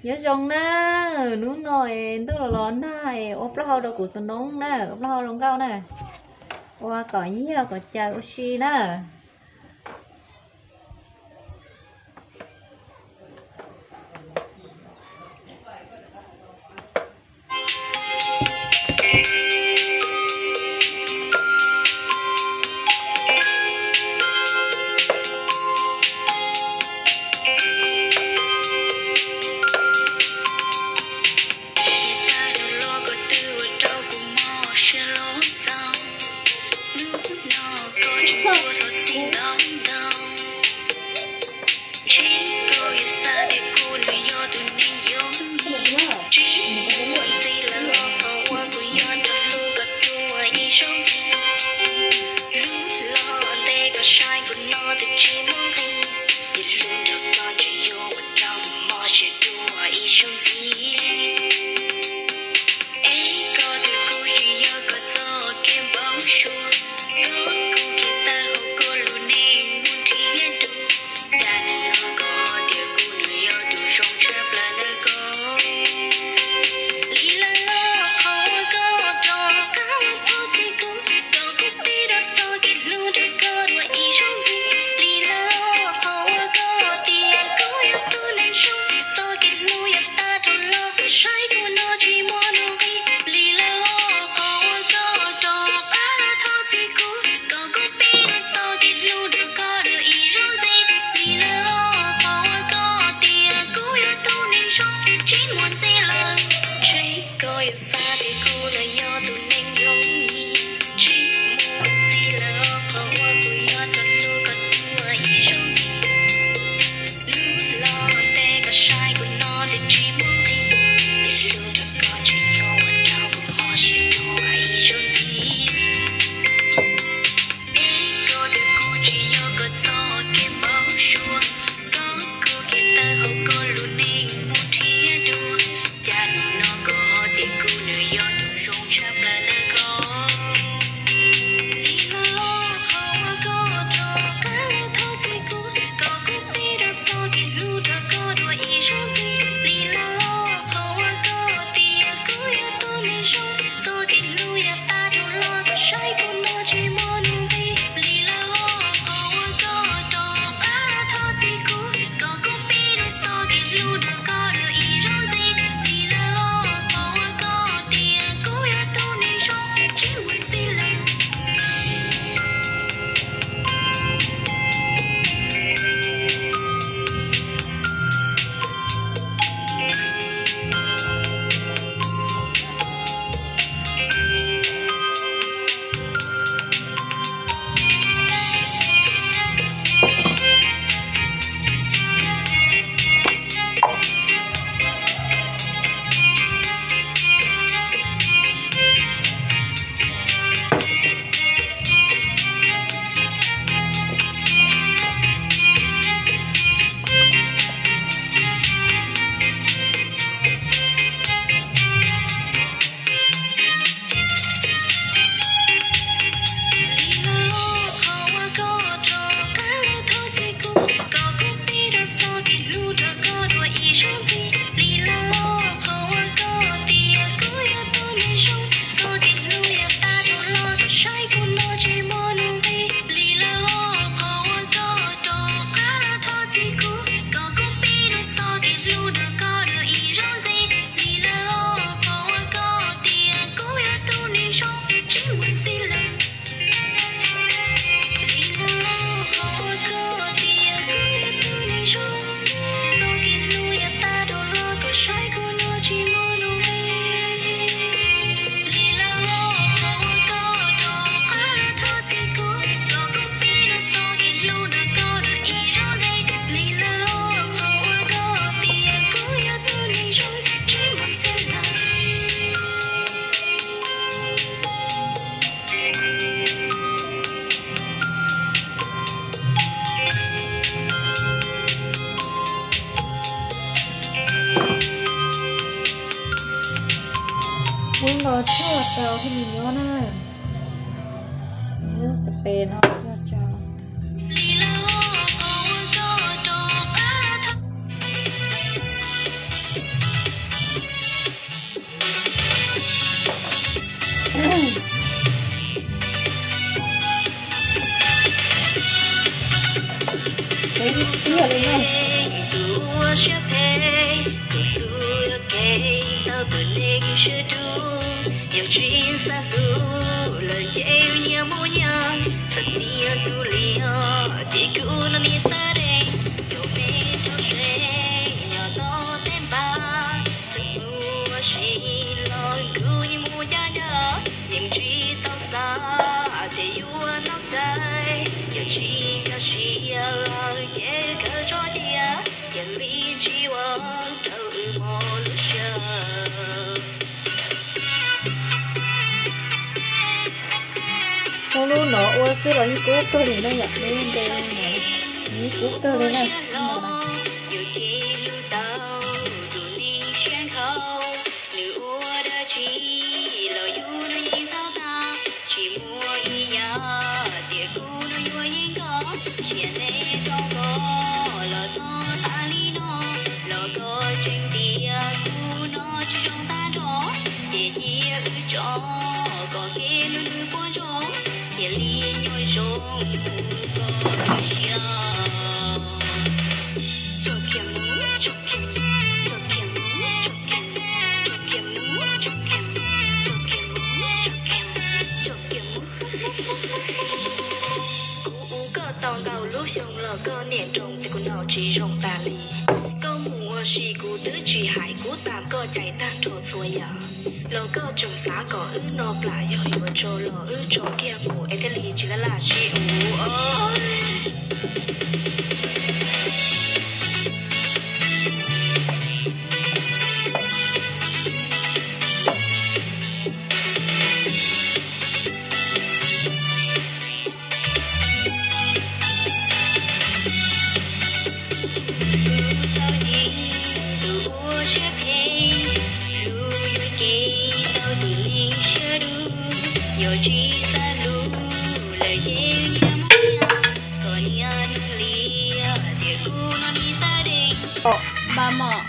Nyob zoo na, hnub no es ntuj los los nag es ua plaub hau rau kuv tus noob na, ua plaub hau rau nkauj na, ua kom yog kom caw ua si na. Hnub no tshuaj tau thiaj li nyob na. Lub xav pes no tshuaj tau. siab phem, tus hlub yuav kev tau tus neeg siab dub. Yog tsis xav hlub lawm ces wb nyias mus nyias, txawm nias tus liam ces kuv no nis xav deev. Cov me rau se nyob tau tej npab, txawm mus ua si los kuv yeej mus ncaj ncaj, yeej tsis tau xav tias yuav noj cai. Yog tsis nkag siab ces kawg tso cia, cia li tsis ua rau wb mob lub siab. Ua lub no ua xwb los yeej kub kawg li na yom, lub npe no yeej kub kawg li na. Yus ces hlub tau tus neeg siab nkhaus, nws ua dab tsi los yus no yeej txhob tag. Tsis muaj ib yam tias kuv no yuav yeej koj, sia neb rau koj los txhob tas li no. Los koj tseem tias kuv no tsis zoo tag nrho, ces cia wb tso kom kev hlub nws puas ntsoog, cia li nyob zoo mus koj lub siab. Kuv ua koj tau ntau lub xyoo los koj niaj nroo tias kuv no tsis zoo tas li. Koj mus ua si kuv twb tsis hais, kuv tas koj cais tag nrho txhua yam. Los koj tseem xav kom wb no plam, yog yuav tso los wb tso kiag mus es thiaj li tsis laj laj sib ua. Tus ua siab phem, hlub yuav kev tau tus neeg siab dub. Yog tsis xav hlub lawm ces nyias mus nyias, txhob nias hnub liam tias kuv no nis xav deev. Npaj mom,